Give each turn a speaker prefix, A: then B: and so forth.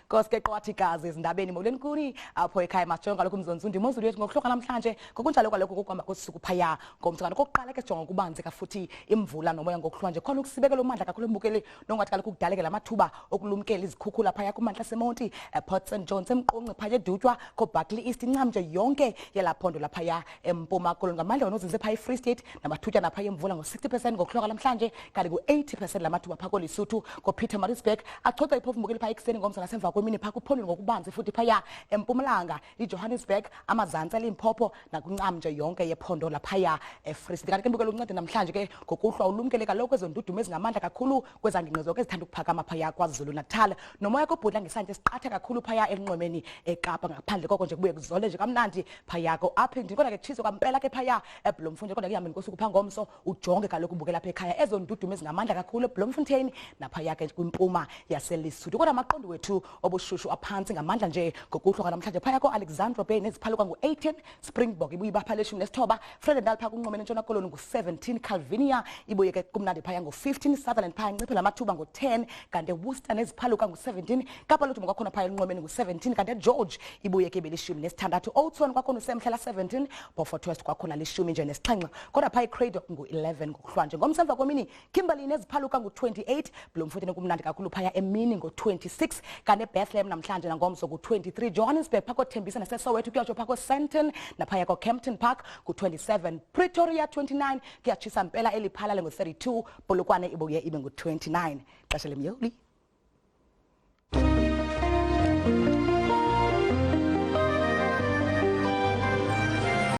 A: Koske qwathi gazi ezindabeni, molweni kuni apho ekhaya. Masijonge kaloku mzonsundi imozulu yethu ngokuhloka namhlanje, ngokunjalo kaloku kokuhamba kosuku phaya ngomso. Kanti okokuqala ke sijonga kubanzi kafuthi imvula nomoya ngokuhlwa nje, khona ukusibekela umandla kakhulu embukeli, nongathi kaloku kudaleke la mathuba okulumkela izikhukhula phaya kumantla seMonti, ePort St Johns, eMqonci, phaya eDutywa, koBarkly East, incam nje yonke yelaa phondo laphaya eMpuma Koloni. Ngamandla wona uzinze phaya eFree State namathutyana phaya emvula ngo-60% ngokuhloka namhlanje, kanti ku-80% lamathuba phaa koLesotho, koPietermaritzburg. Acoca iphofu mbukeli phaya ekuseni ngomso nasemva kwemini phaa kuphondweni ngokubanzi, futhi phaya eMpumalanga, iJohannesburg, amazantsi eLimpopo nakwincam nje yonke yephondo laphaya eFree State. Kanti ke mbukeli, uncede namhlanje ke ngokuhlwa ulumkele kaloku ezo ndudumo ezingamandla kakhulu kwezaa ngingqi zonke ezithanda ukuphakama phaya KwaZulu Natal, nomoya kobhudla ngesantya esiqatha kakhulu phaya elunxwemeni eKapa. Ngaphandle koko nje kubuye kuzole nje kamnandi phaya ko-Upington, kodwa ke kutshiso kwampela ke phaya eBloemfontein. Kodwa kuhambeni kosuku phaa ngomso ujonge kaloku ubukela apha ekhaya ezo ndudumo ezingamandla kakhulu eBloemfontein naphaya ke kwimpuma yaseLesotho. Kodwa amaqondo wethu obushushu aphantsi ngamandla nje ngokuhlwa namhlanje phaya ko-Alexandra Bay neziphaluka ngu-18, Springbok ibuye ibapha 19, Vredendal phaa kunxwemeni eNtshona Koloni ngu-17, Calvinia ibuye ke kumnandi phaya ngo-15, Sutherland phaya nciphe lamathuba ngo-10, kanti eWorcester neziphaluka ngu-17, Kapa Ludumo kwakhona phaya elunxwemeni ngu-17, kanti eGeorge ibuye ke ibe 16, Oudtshoorn kwakhona usemhla la-17, Beaufort West kwakhona 17, kodwa phaya iCradock ngu-11 ngokuhlwa nje. Ngomso emva kwemini, Kimberley neziphaluka ngu-28, Bloemfontein kumnandi kakhulu phaya emini ngo-26, kanti eBethlehem namhlanje nangomso ngu-23, Johannesburg phaa koThembisa naseSoweto kuyatsho phaa koSandton naphaya koKempton Park ngu-27, Pretoria 29, kuyatshisa mpela eliphalale ngo-32, Polokwane ibuye ibe ngu-29. Xesha lemyoli.